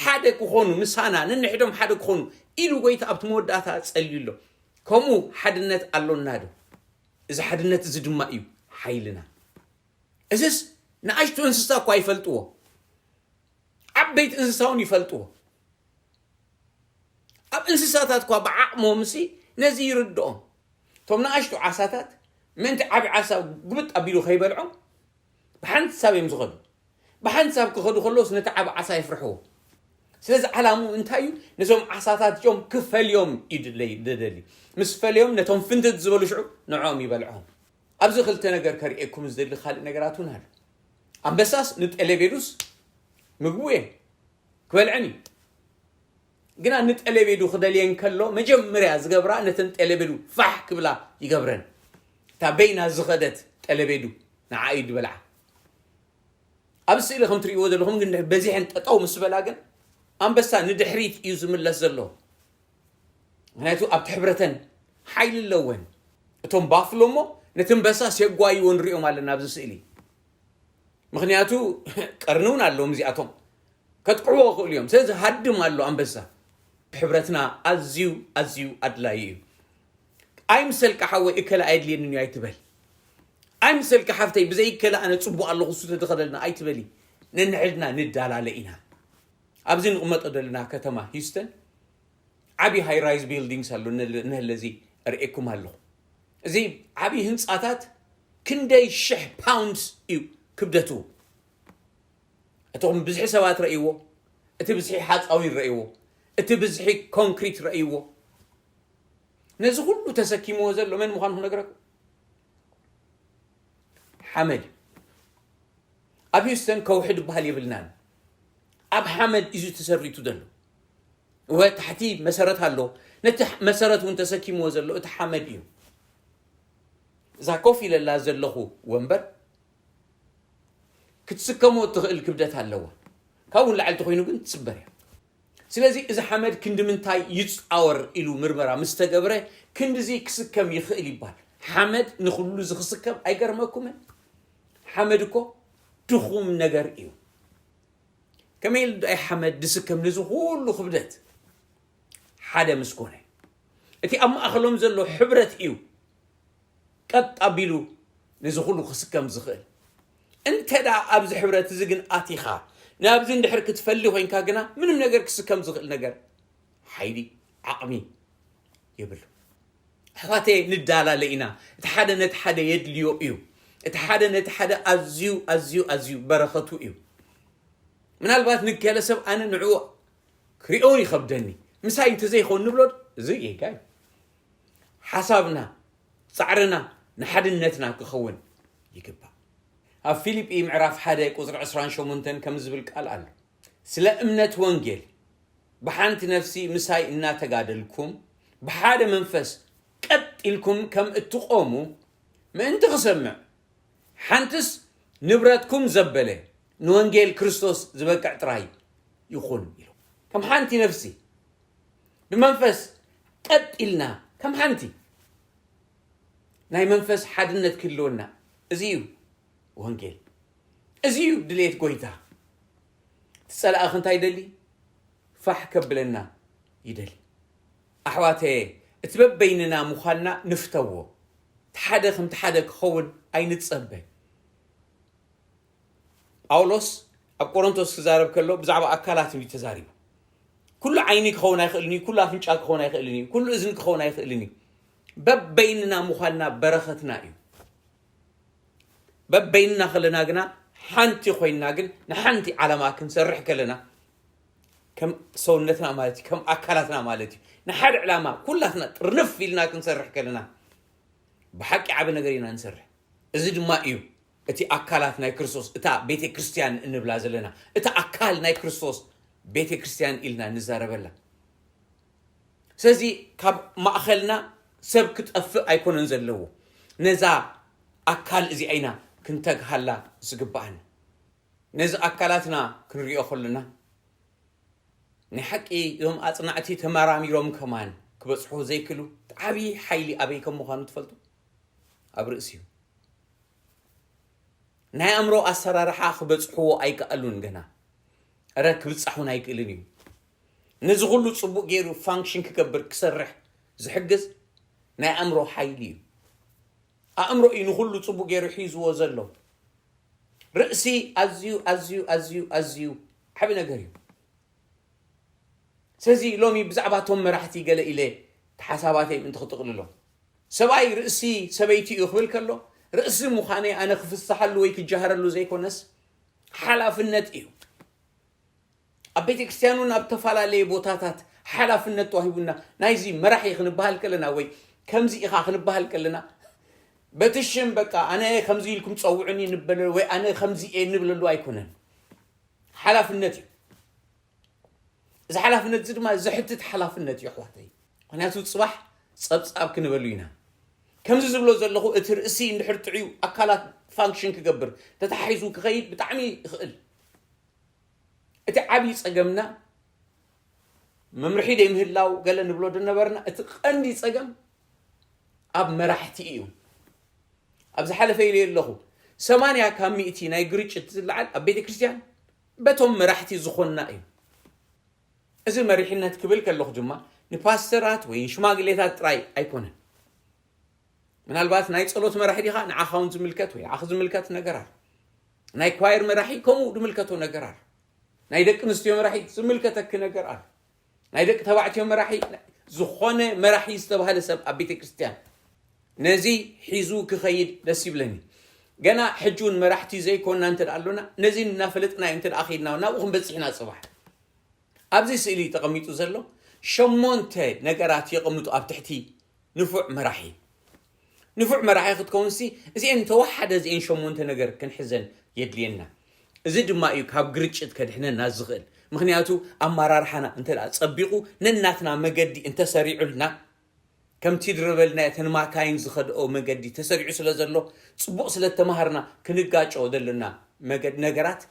ሓደ ክኾኑ፣ ምሳና ነንሕዶም ሓደ ክኾኑ ኢሉ ጎይታ ኣብቲ መወዳእታ ጸልዩ ኣሎ። ከምኡ ሓድነት ኣሎና ዶ? እዚ ሓድነት እዚ ድማ እዩ ሓይልና። እዝስ ንኣሽቱ እንስሳ እኳ ይፈልጥዎ፣ ዓበይቲ እንስሳ እውን ይፈልጥዎ። ኣብ እንስሳታት እኳ ብዓቕሞም ሲ ነዚ ይርድኦም። እቶም ንኣሽቱ ዓሳታት ምእንቲ ዓቢ ዓሳ ግብጥ ኣቢሉ ከይበልዖም ብሓንሳብ እዮም ዝኸዱ። ብሓንሳብ ክኸዱ ከለውስ ነቲ ዓቢ ዓሳ የፍርሕዎ። ስለዚ ዓላምኡ እንታይ እዩ? ነዞም ዓሳታት እዚኦም ክፈልዮም እዩ ድለ- ደደሊ። ምስ ፈልዮም ነቶም ፍንትት ዝበሉ ሽዑ ንዕኦም ይበልዖም። ኣብዚ ክልተ ነገር ከርእየኩም ዝደሊ ካልእ ነገራት እውን ኣሎ። ኣንበሳስ ንጠለቤዱስ ምግቡ እየ፣ ክበልዐን እዩ። ግና ንጠለቤዱ ክደልየን ከሎ መጀመርያ ዝገብራ ነተን ጠለቤዱ ፋሕ ክብላ ይገብረን። እታ በይና ዝኸደት ጠለቤዱ ንዓ እዩ ዝበልዓ። ኣብ ስእሊ ከም ትርእይዎ ዘለኹም ግን በዚሐን ጠጠው ምስ በላ ግን ኣንበሳ ንድሕሪት እዩ ዝምለስ ዘሎ። ምክንያቱ ኣብቲ ሕብረተን ሓይሊ ኣለወን። እቶም ባፍሎ እሞ ነቲ ኣንበሳ ሲየጓይዎ ንሪኦም ኣለና ኣብዚ ስእሊ። ምክንያቱ ቀርኒ እውን ኣለዎም እዚኣቶም። ከጥቅዕዎ ይኽእሉ እዮም። ስለዚ ሃድም ኣሎ ኣንበሳ። ሕብረትና ኣዝዩ ኣዝዩ ኣድላዪ እዩ። ኣይምሰልካ ሓወይ እከለ ኣየድልየንን እዩ ኣይትበል። ኣይምሰልካ ሓፍተይ ብዘይ እከለ ኣነ ጽቡቕ ኣለኹ እሱ ተድኸደልና ኣይትበሊ። ነንሕድና ንዳላለ ኢና። ኣብዚ ንቕመጦ ዘለና ከተማ ሂውስተን ዓቢ ሃይ ራይዝ ቢልዲንግስ ኣሎ። ነለ- ነለዚ እርእየኩም ኣለኹ። እዚ ዓቢ ህንጻታት ክንደይ ሽሕ ፓውንድስ እዩ ክብደቱ። እቶም ብዝሒ ሰባት ረእይዎ፣ እቲ ብዝሒ ሓፃዊን ረእይዎ፣ እቲ ብዝሒ ኮንክሪት ረእይዎ። ነዚ ኩሉ ተሰኪምዎ ዘሎ መን ምዃኑ ክነግረኩም? ሓመድ እዩ። ኣብ ሂውስተን ከውሒ ድበሃል የብልናን። ኣብ ሓመድ እዩ ተሰሪቱ ዘሎ። ወ ታሕቲ መሰረት ኣሎ። ነቲ መሰረት እውን ተሰኪምዎ ዘሎ እቲ ሓመድ እዩ። እዛ ኮፍ ኢለላ ዘለኹ ወንበር ክትስከሞ እትኽእል ክብደት ኣለዋ። ካብኡ ንላዕሊ ተኾይኑ ግን ትስበር እያ። ስለዚ እዚ ሓመድ ክንዲ ምንታይ ይፃወር ኢሉ ምርመራ ምስ ተገብረ ክንድዚ ክስከም ይኽእል ይባል። ሓመድ ንኹሉ እዚ ክስከም ኣይገርመኩምን? ሓመድ እኮ ድኹም ነገር እዩ። ከመይ ኢሉ ዶ ሓመድ ድስከም ነዚ ኩሉ ክብደት? ሓደ ምስ ኮነ እቲ ኣብ ማእኸሎም ዘሎ ሕብረት እዩ ቀጥ ኣቢሉ ነዚ ኩሉ ክስከም ዝኽእል። እንተ ደኣ ኣብዚ ሕብረት እዚ ግን ኣቲኻ ናብዚ እንድሕር ክትፈሊ ኮይንካ ግና ምንም ነገር ክስከም ዝኽእል ነገር ሓይሊ ዓቕሚ የብሉ። ኣሕዋተየ ንዳላለ ኢና። እቲ ሓደ ነቲ ሓደ የድልዮ እዩ። እቲ ሓደ ነቲ ሓደ ኣዝዩ ኣዝዩ ኣዝዩ በረኸቱ እዩ። ምናልባት ንገለ ሰብ ኣነ ንዕኡ ክሪኦን ይኸብደኒ ምሳይ እንተዘይኸውን ንብሎ እዚ ጌጋ እዩ። ሓሳብና ፃዕርና ንሓድነትና ክኸውን ይግባእ። ኣብ ፊልጲ ምዕራፍ ሓደ ቁፅሪ ዕስራን ሸሞንተን ከም ዝብል ቃል ኣሎ። ስለ እምነት ወንጌል ብሓንቲ ነፍሲ ምሳይ እናተጋደልኩም ብሓደ መንፈስ ቀጥ ኢልኩም ከም እትቆሙ ምእንቲ ክሰምዕ ሓንትስ ንብረትኩም ዘበለ ንወንጌል ክርስቶስ ዝበቅዕ ጥራይ ይኹን ኢሉ። ከም ሓንቲ ነፍሲ ብመንፈስ ቀጥ ኢልና ከም ሓንቲ ናይ መንፈስ ሓድነት ክህልወና እዚ እዩ ወንጌል። እዚ እዩ ድሌት ጎይታ። እቲ ጸላእኺ እንታይ ይደሊ? ፋሕ ከብለና ይደሊ። ኣሕዋተየ እቲ በበይንና ምዃንና ንፍተዎ። እቲ ሓደ ከምቲ ሓደ ክኸውን ኣይንጸበ። ጳውሎስ ኣብ ቆሮንቶስ ክዛረብ ከሎ ብዛዕባ ኣካላት እዩ ተዛሪቡ። ኩሉ ዓይኒ ክኸውን ኣይኽእልን እዩ፣ ኩሉ ኣፍንጫ ክኸውን ኣይኽእልን እዩ፣ ኩሉ እዝኒ ክኸውን ኣይኽእልን እዩ። በበይንና ምዃንና በረኸትና እዩ። በበይንና ከለና ግና ሓንቲ ኮይና ግን ንሓንቲ ዓላማ ክንሰርሕ ከለና ከም ሰውነትና ማለት እዩ፣ ከም ኣካላትና ማለት እዩ፣ ንሓደ ዕላማ ኩላትና ጥርንፍ ኢልና ክንሰርሕ ከለና ብሓቂ ዓቢ ነገር ኢና ንሰርሕ። እዚ ድማ እዩ እቲ ኣካላት ናይ ክርስቶስ፣ እታ ቤተ ክርስቲያን እንብላ ዘለና፣ እታ ኣካል ናይ ክርስቶስ ቤተ ክርስቲያን ኢልና ንዛረበላ። ስለዚ ካብ ማእኸልና ሰብ ክጠፍእ ኣይኮነን ዘለዎ። ነዛ ኣካል እዚኣ ኢና ክንተግሃላ ዝግባኣና። ነዚ ኣካላትና ክንሪኦ ከለና ናይ ሓቂ እዞም ኣጽናዕቲ ተመራሚሮም ከማን ክበጽሑ ዘይክሉ ዓቢ ሓይሊ ኣበይ ከም ምዃኑ ትፈልጡ? ኣብ ርእሲ እዩ። ናይ ኣእምሮ ኣሰራርሓ ክበጽሕዎ ኣይከኣሉን ገና። እረ ክብጻሕ እውን ኣይክእልን እዩ። ነዚ ኩሉ ጽቡቕ ገይሩ ፋንክሽን ክገብር ክሰርሕ ዝሕግዝ ናይ ኣእምሮ ሓይሊ እዩ። ኣእምሮ እዩ ንኹሉ ጽቡቕ ገይሩ ሒዝዎ ዘሎ። ርእሲ ኣዝዩ ኣዝዩ ኣዝዩ ኣዝዩ ዓቢ ነገር እዩ። ስለዚ ሎሚ ብዛዕባ እቶም መራሕቲ ገለ ኢለ ሓሳባተይ ምእንቲ ክጥቕልሎ፣ ሰብኣይ ርእሲ ሰበይቲ እዩ ክብል ከሎ ርእሲ ምዃነይ ኣነ ክፍስሓሉ ወይ ክጀሃረሉ ዘይኮነስ ሓላፍነት እዩ። ኣብ ቤተ ክርስቲያን እውን ኣብ ተፈላለየ ቦታታት ሓላፍነት ተዋሂቡና ናይዚ መራሒ ክንበሃል ከለና ወይ ከምዚ ኢኻ ክንበሃል ከለና በቲ ሽም በቃ ኣነ ከምዚ ኢልኩም ጸውዑኒ ንበለ ወይ ኣነ ከምዚ እየ ንብለሉ ኣይኮነን። ሓላፍነት እዩ። እዚ ሓላፍነት እዚ ድማ ዘሕትት ሓላፍነት እዩ ኣሕዋተይ። ምክንያቱ ጽባሕ ጸብጻብ ክንበሉ ኢና። ከምዚ ዝብሎ ዘለኹ እቲ ርእሲ እንድሕር ጥዕዩ ኣካላት ፋንክሽን ክገብር ተታሒዙ ክኸይድ ብጣዕሚ ይኽእል። እቲ ዓብዪ ጸገምና መምርሒ ደይምህላው ገለ ንብሎ ድነበርና እቲ ቀንዲ ጸገም ኣብ መራሕቲ እዩ። ኣብ ዝሓለፈ ኢለ ኣለኹ ሰማንያ ካብ ሚእቲ ናይ ግርጭት ዝለዓል ኣብ ቤተ ክርስቲያን በቶም መራሕቲ ዝኾንና እዩ። እዚ መሪሕነት ክብል ከለኹ ድማ ንፓስተራት ወይ ሽማግሌታት ጥራይ ኣይኮነን። ምናልባት ናይ ጸሎት መራሒ ዲኻ ንዓኻ እውን ዝምልከት ወይ ንዓኺ ዝምልከት ነገር ኣሎ። ናይ ኳየር መራሒ ከምኡ ዝምልከቶ ነገር ኣሎ። ናይ ደቂ ኣንስትዮ መራሒ ዝምልከተኪ ነገር ኣሎ። ናይ ደቂ ተባዕትዮ መራሒ ዝኾነ መራሒ ዝተባህለ ሰብ ኣብ ቤተ ክርስቲያን ነዚ ሒዙ ክኸይድ ደስ ይብለኒ። ገና ሕጂ እውን መራሕቲ ዘይኮንና እንተ ደኣ ኣሎና ነዚ እናፈለጥና እንተ ደኣ ኸይድና ናብኡ ክንበጽሕ ኢና ጽባሕ። ኣብዚ ስእሊ ተቐሚጡ ዘሎ ሸሞንተ ነገራት የቐምጡ ኣብ ትሕቲ ንፉዕ መራሒ። ንፉዕ መራሒ ክትከውንሲ እዚአን ተወሓደ እዚአን ሸሞንተ ነገር ክንሕዘን የድልየና። እዚ ድማ እዩ ካብ ግርጭት ከድሕነና ዝኽእል። ምክንያቱ ኣመራርሓና እንተ ደኣ ጸቢቑ ነናትና መገዲ እንተሰሪዑልና ከምቲ ድረበልና እተን ማካይን ዝኸድኦ መገዲ ተሰሪዑ ስለ ዘሎ ጽቡቕ ስለ እተማሃርና ክንጋጨው ዘለና መገድ ነገራት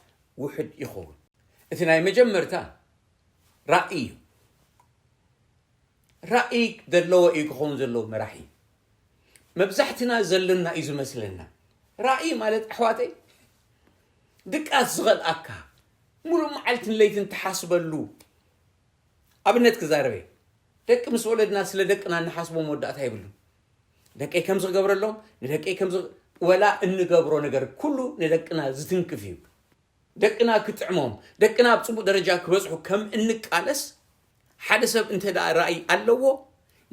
ውሕድ ይኸውን። እቲ ናይ መጀመርታ ራእይ እዩ። ራእይ ዘለዎ እዩ ክኸውን ዘለዎ መራሒ። መብዛሕትና ዘለና እዩ ዝመስለና። ራእይ ማለት ኣሕዋተይ ድቃስ ዝኸልኣካ ሙሉእ መዓልትን ለይትን ትሓስበሉ። ኣብነት ክዛረበ ደቂ ምስ ወለድና ስለ ደቅና እንሓስቦ መወዳእታ የብሉን። ደቀይ ከምዚ ክገብረሎም ንደቀይ ከምዚ ወላ እንገብሮ ነገር ኩሉ ንደቅና ዝትንክፍ እዩ። ደቅና ክጥዕሞም ደቅና ኣብ ጽቡቕ ደረጃ ክበጽሑ ከም እንቃለስ ሓደ ሰብ እንተ ደኣ ራእይ ኣለዎ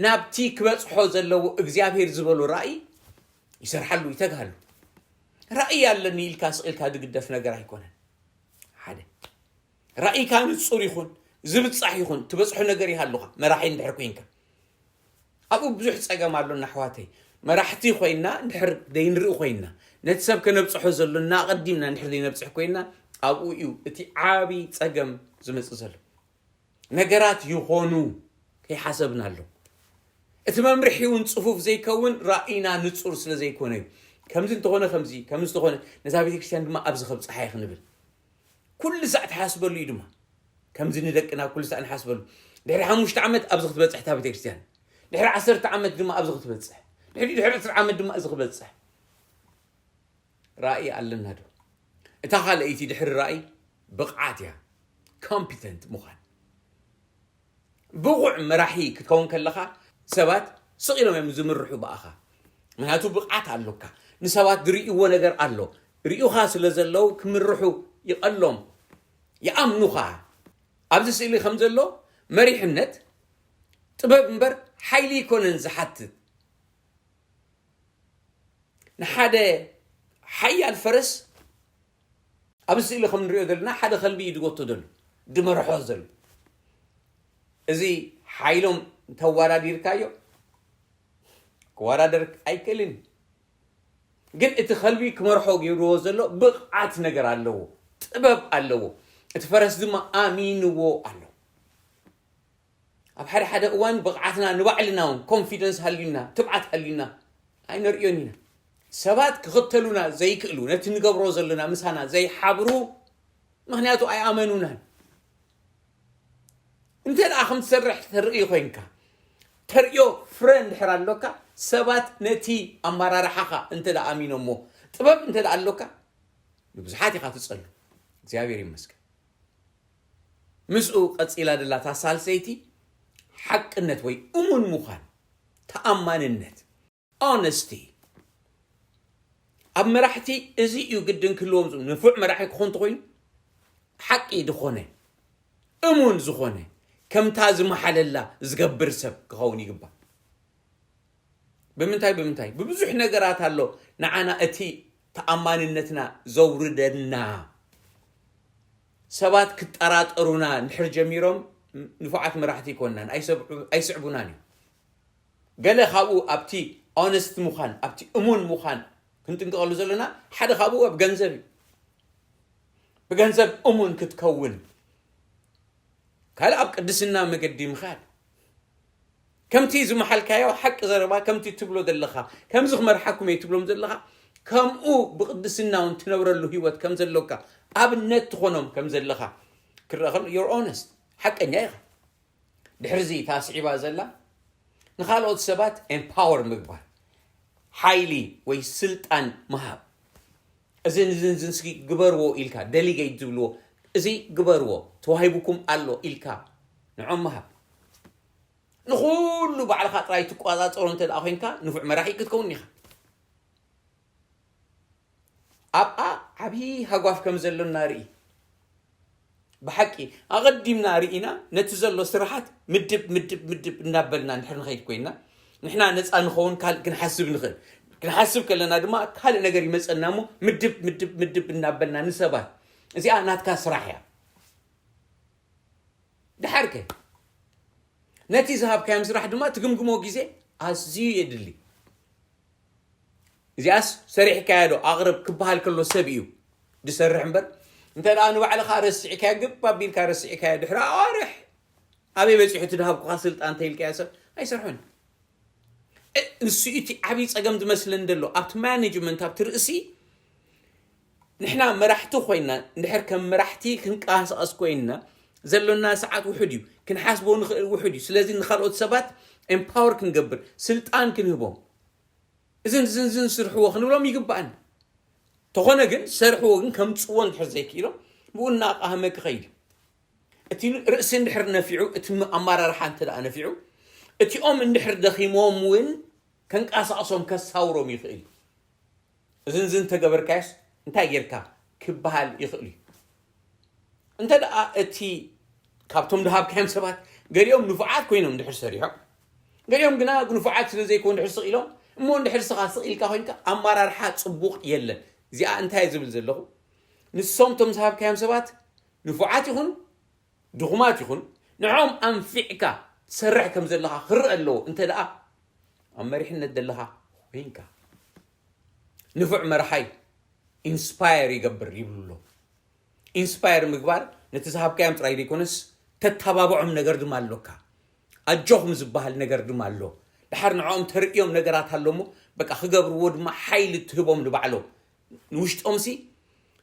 ናብቲ ክበጽሖ ዘለዎ እግዚኣብሔር ዝበሎ ራእይ ይሰርሓሉ ይተግሃሉ። ራእይ ኣለኒ ኢልካ ስቕ ኢልካ ዝግደፍ ነገር ኣይኮነን። ሓደ ራእይካ ንጹር ይኹን ዝብጻሕ ይኹን ትበጽሖ ነገር ይሃሉኻ መራሒ እንድሕር ኮይንካ ኣብኡ ብዙሕ ጸገም ኣሎና ኣሕዋተይ። መራሕቲ ኮይና እንድሕር ዘይንርኢ ኮይና ነቲ ሰብ ከነብጽሖ ዘሎና ኣቐዲምና እንድሕር ዘይነብጽሕ ኮይና ኣብኡ እዩ እቲ ዓቢ ጸገም ዝመጽእ ዘሎ። ነገራት ይኾኑ ከይሓሰብናሎም እቲ መምርሒ እውን ጽፉፍ ዘይከውን ራእይና ንጹር ስለ ዘይኮነ እዩ። ከምዚ እንተኾነ ከምዚ ከምዚ እንተኾነ ነዛ ቤተክርስትያን ድማ ኣብዚ ከብጽሓ እየ ክንብል ኩሉ ሳዕ ትሓስበሉ እዩ ድማ ከምዚ ንደቅና ኩሉ ሳዕ ንሓስበሉ ድሕሪ ሓሙሽተ ዓመት ኣብዚ ክትበጽሕ እታ ቤተክርስትያን ድሕሪ ዓሰርተ ዓመት ድማ ኣብዚ ክትበጽሕ ድሕሪ ድሕሪ ዕስራ ዓመት ድማ እዚ ክበጽሕ ራእይ ኣለና ዶ? እታ ካልኣይቲ ድሕሪ ራእይ ብቕዓት እያ። ኮምፒተንት ምዃን። ብቑዕ መራሒ ክትከውን ከለኻ ሰባት ስቕ ኢሎም እዮም ዝምርሑ ብኣኻ። ምክንያቱ ብቕዓት ኣሎካ። ንሰባት ዝርእይዎ ነገር ኣሎ። ርእዩኻ ስለ ዘለዉ ክምርሑ ይቐሎም። ይኣምኑኻ። ኣብዚ ስእሊ ከም ዘሎ መሪሕነት ጥበብ እምበር ሓይሊ ይኮነን ዝሓትት። ንሓደ ሓያል ፈረስ ኣብ ስእሊ ከም ንሪኦ ዘለና ሓደ ከልቢ እዩ ዝጎቶ ዘሎ፣ ድመርሖ ዘሎ። እዚ ሓይሎም እንተወዳዲርካዮ ክወዳደር ኣይክእልን። ግን እቲ ከልቢ ክመርሖ ገይርዎ ዘሎ ብቕዓት ነገር ኣለዎ፣ ጥበብ ኣለዎ። እቲ ፈረስ ድማ ኣሚንዎ ኣሎ። ኣብ ሓደ ሓደ እዋን ብቕዓትና ንባዕልና እውን ኮንፊደንስ ሃልዩና፣ ትብዓት ሃልዩና ኣይነርእዮን ኢና። ሰባት ክኽተሉና ዘይክእሉ፣ ነቲ ንገብሮ ዘለና ምሳና ዘይሓብሩ፣ ምኽንያቱ ኣይኣመኑናን። እንተ ደኣ ከም ትሰርሕ ተርኢ ኮይንካ፣ ተርእዮ ፍረ እንድሕር ኣሎካ፣ ሰባት ነቲ ኣመራርሓኻ እንተ ደኣ ኣሚኖሞ፣ ጥበብ እንተ ደኣ ኣሎካ፣ ንብዙሓት ኢኻ ትጸሉ። እግዚኣብሔር ይመስገን። ምስኡ ቀጺላ ደላ እታ ሳልሰይቲ ሓቅነት ወይ እሙን ምዃን፣ ተኣማንነት፣ ኦነስቲ። ኣብ መራሕቲ እዚ እዩ ግድን ክህልዎም ዝ-፣ ንፉዕ መራሒ ክኾን እንተኾይኑ ሓቂ ዝኾነ፣ እሙን ዝኾነ፣ ከምታ ዝመሓለላ ዝገብር ሰብ ክኸውን ይግባእ። ብምንታይ? ብምንታይ? ብብዙሕ ነገራት ኣሎ ንዓና እቲ ተኣማንነትና ዘውርደና። ሰባት ክጠራጠሩና እንድሕር ጀሚሮም፣ ንፉዓት መራሕቲ ይኮንናን ኣይሰብዑ-፣ ኣይስዕቡናን እዮም። ገለ ካብኡ ኣብቲ ኦነስት ምዃን፣ ኣብቲ እሙን ምዃን ክንጥንቀቐሉ ዘለና ሓደ ካብኡ ኣብ ገንዘብ እዩ። ብገንዘብ እሙን ክትከውን፣ ካልእ ኣብ ቅድስና መገዲ ምኻድ፣ ከምቲ ዝመሓልካዮ ሓቂ ዘረባ፣ ከምቲ ትብሎ ዘለኻ፣ ከምዚ ክመርሓኩም እየ ትብሎም ዘለኻ፣ ከምኡ ብቅድስና እውን ትነብረሉ ህይወት ከም ዘሎካ፣ ኣብነት ትኾኖም ከም ዘለኻ ክረአ ከሎ፣ you're honest፣ ሓቀኛ ኢኻ። ድሕርዚ እታ ስዒባ ዘላ ንኻልኦት ሰባት ኤምፓወር ምግባር፣ ሓይሊ ወይ ስልጣን ምሃብ። እዝን እዝን እዝን እስኪ ግበርዎ ኢልካ፣ ደሊጌት ዝብልዎ፣ እዚ ግበርዎ፣ ተዋሂቡኩም ኣሎ ኢልካ ንዖም ምሃብ። ንኹሉ ባዕልኻ ጥራይ ትቆጻጸሮ እንተ ደኣ ኮይንካ፣ ንፉዕ መራሒ ክትከውን ኢኻ። ኣብኣ ዓብዪ ሃጓፍ ከም ዘሎና ርኢ። ብሓቂ ኣቐዲምና ርኢና፣ ነቲ ዘሎ ስራሓት ምድብ፣ ምድብ፣ ምድብ እናበልና እንድሕር ንኸይድ ኮይንና፣ ንሕና ነፃ ንኸውን ካልእ ክንሓስብ ንኽእል። ክንሓስብ ከለና ድማ ካልእ ነገር ይመፀና እሞ፣ ምድብ፣ ምድብ፣ ምድብ እናበልና ንሰባት፣ "እዚኣ ናትካ ስራሕ እያ። ደሓርከ?" ነቲ ዝሃብካዮም ስራሕ ድማ ትግምግሞ ግዜ ኣዝዩ የድሊ። "እዚኣስ ሰሪሕካያ ዶ? ኣቕርብ" ክበሃል ከሎ ሰብ እዩ ዝሰርሕ እምበር፣ እንተ ደኣ ንባዕልኻ ረሲዕካያ፣ ግብ ኣቢልካ ረሲዕካያ፣ ድሕሪ ኣዋርሕ ኣበይ በጺሑ እቲ ድሃብኩኻ ስልጣን እንተኢልካዮ ሰብ ኣይሰርሖን። እ-፣ ንሱ እዩ እቲ ዓብዪ ጸገም ዝመስለኒ ዘሎ። ኣብቲ ማኔጅመንት፣ ኣብቲ ርእሲ፣ ንሕና መራሕቲ ኮይና፣ እንድሕር ከም መራሕቲ ክንቀሳቐስ ኮይንና፣ ዘሎና ሰዓት ውሑድ እዩ። ክንሓስቦ ንኽእል ውሑድ እዩ። ስለዚ ንኻልኦት ሰባት ኤምፓወር ክንገብር፣ ስልጣን ክንህቦም፣ "እዝን ዝን ዝን ስርሕዎ" ክንብሎም ይግባእን። ተኾነ ግን፣ ዝሰርሕዎ ግን ከምጽዎ እንድሕር ዘይክኢሎም፣ ብኡ እናቃህመ ክኸይድ እዩ። እቲ ርእሲ እንድሕር ነፊዑ፣ እቲ ም-፣ ኣመራርሓ እንተ ደኣ ነፊዑ፣ እቲኦም እንድሕር ደኺሞም እውን ከንቀሳቕሶም፣ ከሳውሮም ይኽእል እዩ። "እዝን ዝን ተገበርካዮስ እንታይ ጌርካ?" ክበሃል ይኽእል እዩ። እንተ ደኣ እቲ ካብቶም ድሃብካዮም ሰባት ገሊኦም ንፉዓት ኮይኖም እንድሕር ሰሪሖም፣ ገሊኦም ግና ንፉዓት ስለ ዘይኮኑ እንድሕር ስቕ ኢሎም፣ እሞ እንድሕር ስኻ ስቕ ኢልካ ኮይንካ፣ ኣመራርሓ ጽቡቕ የለን። እዚኣ እንታይ እየ ዝብል ዘለኹ? ንሶም እቶም ዝሃብካዮም ሰባት ንፉዓት ይኹኑ ድኹማት ይኹኑ፣ ንዕኦም ኣንፊዕካ ትሰርሕ ከም ዘለኻ ክረአ ኣለዎ። እንተ ደኣ ኣብ መሪሕነት ዘለኻ ኮይንካ፣ ንፉዕ መርሓይ ኢንስፓየር ይገብር ይብሉ ኣለዉ። ኢንስፓየር ምግባር ነቲ ዝሃብካዮም ጥራይ ዘይኮነስ፣ ተተባብዖም ነገር ድማ ኣሎካ። ኣጆኹም ዝበሃል ነገር ድማ ኣሎ። ደሓር ንዕኦም ተርእዮም ነገራት ኣሎ እሞ፣ በቃ፣ ክገብርዎ ድማ ሓይሊ ትህቦም ንባዕሎም። ንውሽጦምሲ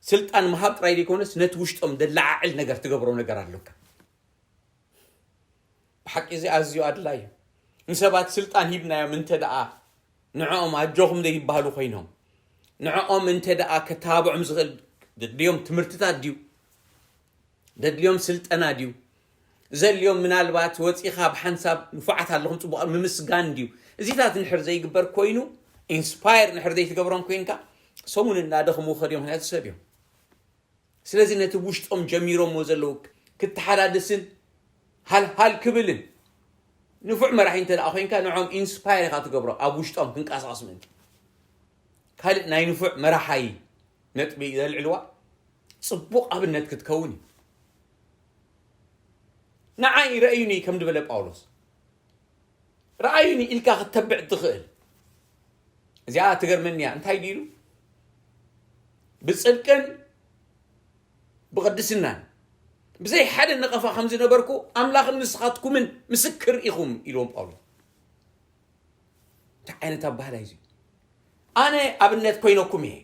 ስልጣን ምሃብ ጥራይ ዘይኮነስ፣ ነቲ ውሽጦም ደለዓዕል ነገር ትገብሮ ነገር ኣሎካ። ብሓቂ እዚ ኣዝዩ ኣድላይ እዩ። ንሰባት ስልጣን ሂብናዮም እንተ ደኣ ንዕኦም ኣጆኹም ዘይበሃሉ ኮይኖም፣ ንዕኦም እንተ ደኣ ከተባብዖም ዝኽእል፣ ደድልዮም ትምህርትታት ድዩ? ደድልዮም ስልጠና ድዩ? ዘድልዮም ምናልባት ወጺኻ ብሓንሳብ ንፉዓት ኣለኹም ጽቡቕ ምምስጋን ድዩ? እዚታት እንድሕር ዘይግበር ኮይኑ፣ ኢንስፓየር እንድሕር ዘይትገብሮም ኮይንካ፣ ሰሙን እናደኽሙ ከድዮም፣ ምኽንያቱ ሰብ እዮም። ስለዚ ነቲ ውሽጦም ጀሚሮምዎ ዘለዉ ክተሓዳደስን ሃልሃል ክብልን፣ ንፉዕ መራሒ እንተ ደኣ ኮይንካ፣ ንዖም ኢንስፓየር ኢኻ ትገብሮ፣ ኣብ ውሽጦም ክንቀሳቐስ ምእንቲ። ካልእ ናይ ንፉዕ መራሓይ ነጥቢ ዘልዕልዋ፣ ጽቡቕ ኣብነት ክትከውን እዩ። ንዓይ ረእዩኒ ከም ዝበለ ጳውሎስ፣ ረኣዩኒ ኢልካ ክተብዕ ትኽእል። እዚኣ ትገርመኒ እያ። እንታይ ድዩ ኢሉ? ብጽድቅን ብቕድስናን ብዘይ ሓደ ነቐፋ ከም ዝነበርኩ ኣምላኽን ንስኻትኩምን ምስክር ኢኹም ኢልዎም ጳውሎስ። እንታይ ዓይነት ኣባህላ እዩ እዚ? ኣነ ኣብነት ኮይነኩም እየ።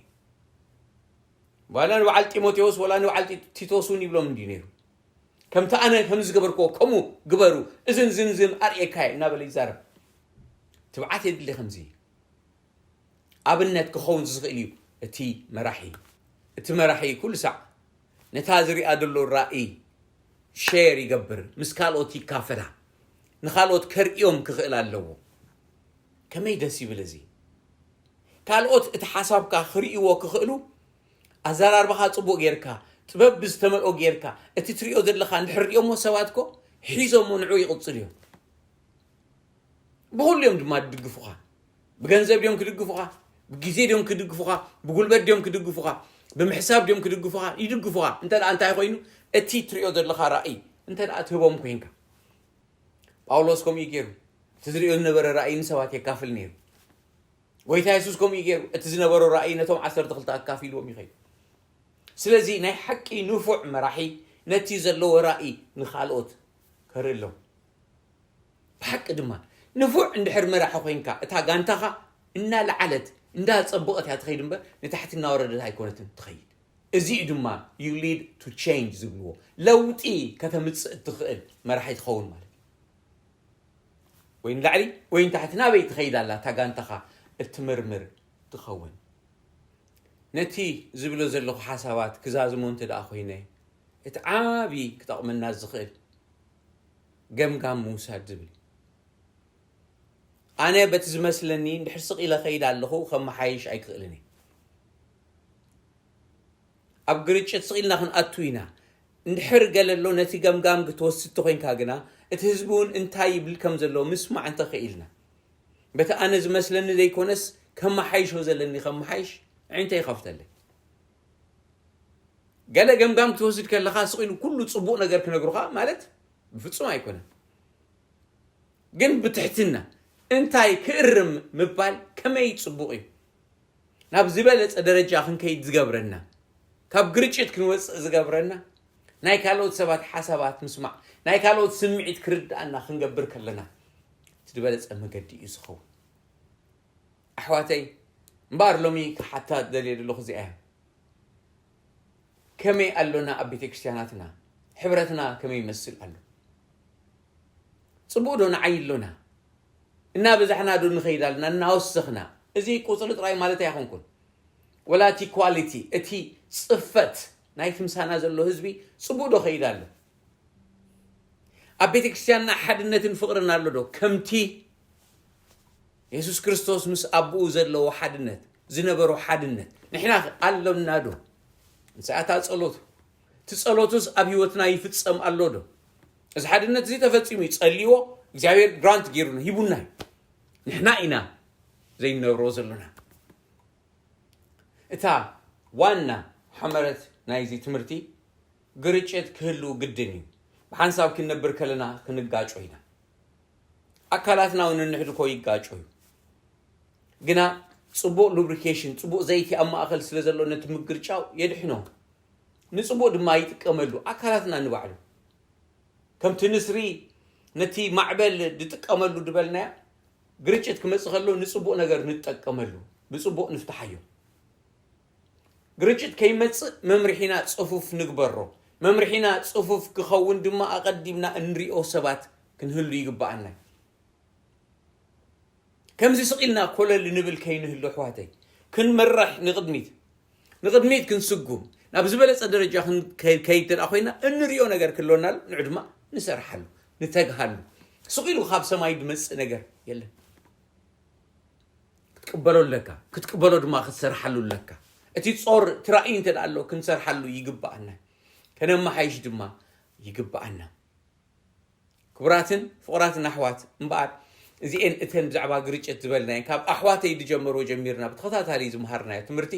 ዋላ ንበዓል ጢሞቴዎስ ዋላ ንበዓል ቲ- ቲቶስ እውን ይብሎም እንዲ ነይሩ። ከምቲ ኣነ ከም ዝገበርክዎ ከምኡ ግበሩ፣ እዝን ዝንዝን ኣርእየካ እየ እናበለ ይዛረብ። ትብዓት የድሊ ከምዚ። ኣብነት ክኸውን ዝኽእል እዩ እቲ መራሒ። እቲ መራሒ ኩሉ ሳዕ ነታ ዝሪኣ ዘሎ ራእይ ሼር ይገብር፣ ምስ ካልኦት ይካፈላ። ንኻልኦት ከርእዮም ክኽእል ኣለዎ። ከመይ ደስ ይብል እዚ! ካልኦት እቲ ሓሳብካ ክርእይዎ ክኽእሉ ኣዘራርባኻ ጽቡቕ ጌርካ፣ ጥበብ ብዝተመልኦ ጌርካ፣ እቲ ትሪኦ ዘለኻ እንድሕር ሪኦሞ ሰባት ኮ ሒዞሞ ንዕኡ ይቕጽሉ እዮም። ብኹሉ እዮም ድማ ድግፉኻ። ብገንዘብ ድዮም ክድግፉኻ፣ ብግዜ ድዮም ክድግፉኻ፣ ብጉልበት ድዮም ክድግፉኻ፣ ብምሕሳብ ድዮም ክድግፉኻ፣ ይድግፉኻ። እንተ ደኣ እንታይ ኮይኑ እቲ ትሪኦ ዘለኻ ራእይ እንተ ደኣ ትህቦም ኮንካ። ጳውሎስ ከምኡ እዩ ገይሩ። እቲ ዝሪኦ ዝነበረ ራእይ ንሰባት የካፍል ነይሩ። ጎይታ የሱስ ከምኡ እዩ ገይሩ። እቲ ዝነበሮ ራእይ ነቶም ዓሰርተ ክልተ ኣካፊልዎም ይኸይድ። ስለዚ ናይ ሓቂ ንፉዕ መራሒ ነቲ ዘለዎ ራእይ ንኻልኦት ከርኢ ኣለዎ። ብሓቂ ድማ ንፉዕ እንድሕር መራሒ ኮይንካ እታ ጋንታኻ እናለዓለት እንዳጸበቐት እያ ትኸይድ እምበር ንታሕቲ እናወረደት ኣይኮነትን ትኸይድ። እዚ እዩ ድማ you lead to change ዝብልዎ። ለውጢ ከተምጽእ እትኽእል መራሒ ትኸውን ማለት እዩ። ወይ ንላዕሊ ወይ ንታሕቲ ናበይ ትኸይድ ኣላ እታ ጋንታኻ እትምርምር ትኸውን። ነቲ ዝብሎ ዘለኹ ሓሳባት ክዛዝሞ እንተ ደኣ ኮይነ እቲ ዓቢ ክጠቕመና ዝኽእል ገምጋም ምውሳድ ዝብል። ኣነ በቲ ዝመስለኒ እንድሕር ስቕ ኢለ ኸይድ ኣለኹ ከመሓይሽ ኣይክእልን እየ። ኣብ ግርጭት ስቕ ኢልና ክንኣቱ ኢና። እንድሕር ገለ ኣሎ ነቲ ገምጋም ክትወስድ ተኾይንካ ግና እቲ ህዝቢ እውን እንታይ ይብል ከም ዘሎ ምስማዕ እንተኽኢልና በቲ ኣነ ዝመስለኒ ዘይኮነስ ከመሓይሾ ዘለኒ ከመሓይሽ ኣዒንተይ ይኸፍተለይ። ገለ ገምጋም ክትወስድ ከለኻ ስቕ ኢሉ ኩሉ ጽቡቕ ነገር ክነግሩኻ ማለት ብፍጹም ኣይኮነን። ግን ብትሕትና እንታይ ክእርም ምባል ከመይ ጽቡቕ እዩ። ናብ ዝበለጸ ደረጃ ክንከይድ ዝገብረና፣ ካብ ግርጭት ክንወጽእ ዝገብረና ናይ ካልኦት ሰባት ሓሳባት ምስማዕ፣ ናይ ካልኦት ስምዒት ክርድኣና ክንገብር ከለና እቲ ዝበለጸ መገዲ እዩ ዝኸውን። ኣሕዋተይ እምበኣር ሎሚ ክሓታ ደልየ ዘለኹ እዚኣ እያ። ከመይ ኣሎና ኣብ ቤተ ክርስቲያናትና? ሕብረትና ከመይ ይመስል ኣሎ? ጽቡቕ ዶ ንዓይ ኣሎና? እናበዛሕና ዶ ንኸይድ ኣለና? እናወሰኽና? እዚ ቁጽሪ ጥራይ ማለት ኣይኮንኩን። ወላ እቲ ኳሊቲ፣ እቲ ጽፈት ናይቲ ምሳና ዘሎ ህዝቢ ጽቡቕ ዶ ኸይድ ኣሎ? ኣብ ቤተ ክርስቲያንና ሓድነትን ፍቕርን ኣሎ ዶ? ከምቲ የሱስ ክርስቶስ ምስ ኣቦኡ ዘለዎ ሓድነት ዝነበሮ ሓድነት ንሕና ኣሎና ዶ? ንስኣታ ጸሎቱ እቲ ጸሎቱስ ኣብ ህይወትና ይፍጸም ኣሎ ዶ? እዚ ሓድነት እዚ ተፈጺሙ እዩ ጸልይዎ እግዚኣብሔር ግራንት ገይሩና ሂቡና እዩ። ንሕና ኢና ዘይንነብሮ ዘለና። እታ ዋና ሓመረት ናይዚ ትምህርቲ ግርጭት ክህሉ ግድን እዩ። ብሓንሳብ ክንነብር ከለና ክንጋጮ ኢና። ኣካላትና እውን እንሕድኮ ይጋጮ እዩ። ግና ጽቡቕ ሉብሪኬሽን፣ ጽቡቕ ዘይቲ ኣብ ማእኸል ስለ ዘሎ ነቲ ምግርጫው የድሕኖ። ንጽቡቕ ድማ ይጥቀመሉ ኣካላትና ንባዕሉ። ከምቲ ንስሪ ነቲ ማዕበል ዝጥቀመሉ ዝበልናዮ ግርጭት ክመጽእ ከሎ ንጽቡቕ ነገር ንጠቀመሉ፣ ብጽቡቕ ንፍትሓዮ። ግርጭት ከይመጽእ መምርሒና ጽፉፍ ንግበሮ። መምርሒና ጽፉፍ ክኸውን ድማ ኣቐዲምና እንሪኦ ሰባት ክንህሉ ይግብኣና። ከምዚ ስቕ ኢልና ኮለል ንብል ከይንህሉ ኣሕዋተይ፣ ክንመርሕ ንቕድሚት ንቕድሚት ክንስጉም ናብ ዝበለጸ ደረጃ ክንከይድ እንተ ኮይና እንሪኦ ነገር ክህልወና ኣሎ ንዑ ድማ ንሰርሓሉ ንተግሃሉ። ስቕ ኢሉ ካብ ሰማይ ዝመጽእ ነገር የለን። ክትቅበሎ ኣለካ። ክትቅበሎ ድማ ክትሰርሓሉ ኣለካ። እቲ ጾር እቲ ራእይ እንተ ኣሎ ክንሰርሓሉ ይግብኣና። ከነመሓይሽ ድማ ይግብኣና። ክቡራትን ፍቑራትን ኣሕዋት እምበኣር እዚኤን እተን ብዛዕባ ግርጭት ዝበልናየን ካብ ኣሕዋተይ ዝጀመርዎ ጀሚርና ብተኸታታሊ ዝመሃርናዮ ትምህርቲ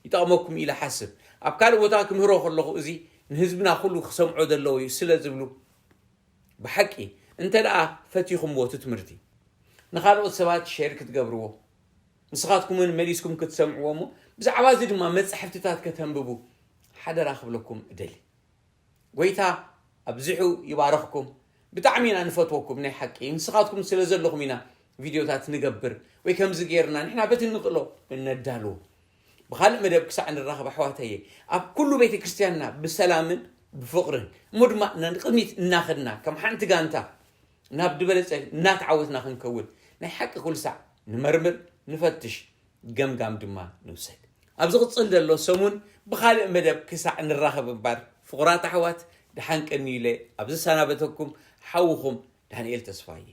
ይጠቕመኩም ኢለ ሓስብ። ኣብ ካልእ ቦታ ክምህሮ ከለኹ እዚ ንህዝብና ኩሉ ክሰምዖ ዘለዎ እዩ ስለ ዝብሉ፣ ብሓቂ እንተ ደኣ ፈቲኹምዎ እቲ ትምህርቲ፣ ንኻልኦት ሰባት ሼር ክትገብርዎ፣ ንስኻትኩም እውን መሊስኩም ክትሰምዕዎ፣ እሞ ብዛዕባ እዚ ድማ መጻሕፍትታት ከተንብቡ ሓደራ ክብለኩም እደሊ። ጎይታ ኣብዚሑ ይባረኽኩም። ብጣዕሚ ኢና ንፈትወኩም። ናይ ሓቂ ንስኻትኩም ስለ ዘለኹም ኢና ቪድዮታት ንገብር፣ ወይ ከምዚ ጌርና ንሕና በቲ ንኽእሎ እነዳልዎ። ብኻልእ መደብ ክሳዕ ንራኸብ ኣሕዋተየ፣ ኣብ ኩሉ ቤተ ክርስቲያንና ብሰላምን ብፍቕርን እሞ ድማ ንቕድሚት እናኸድና ከም ሓንቲ ጋንታ ናብ ዝበለጸ እናተዓወትና ክንከውን ናይ ሓቂ ኩሉ ሳዕ ንመርምር፣ ንፈትሽ፣ ገምጋም ድማ ንውሰድ። ኣብ ዝቕጽል ዘሎ ሰሙን ብኻልእ መደብ ክሳዕ ንራኸብ እምበር ፍቑራት ኣሕዋት፣ ደሓን ቀንዩለ። ኣብ ዝሰናበተኩም ሓውኹም ዳንኤል ተስፋዬ።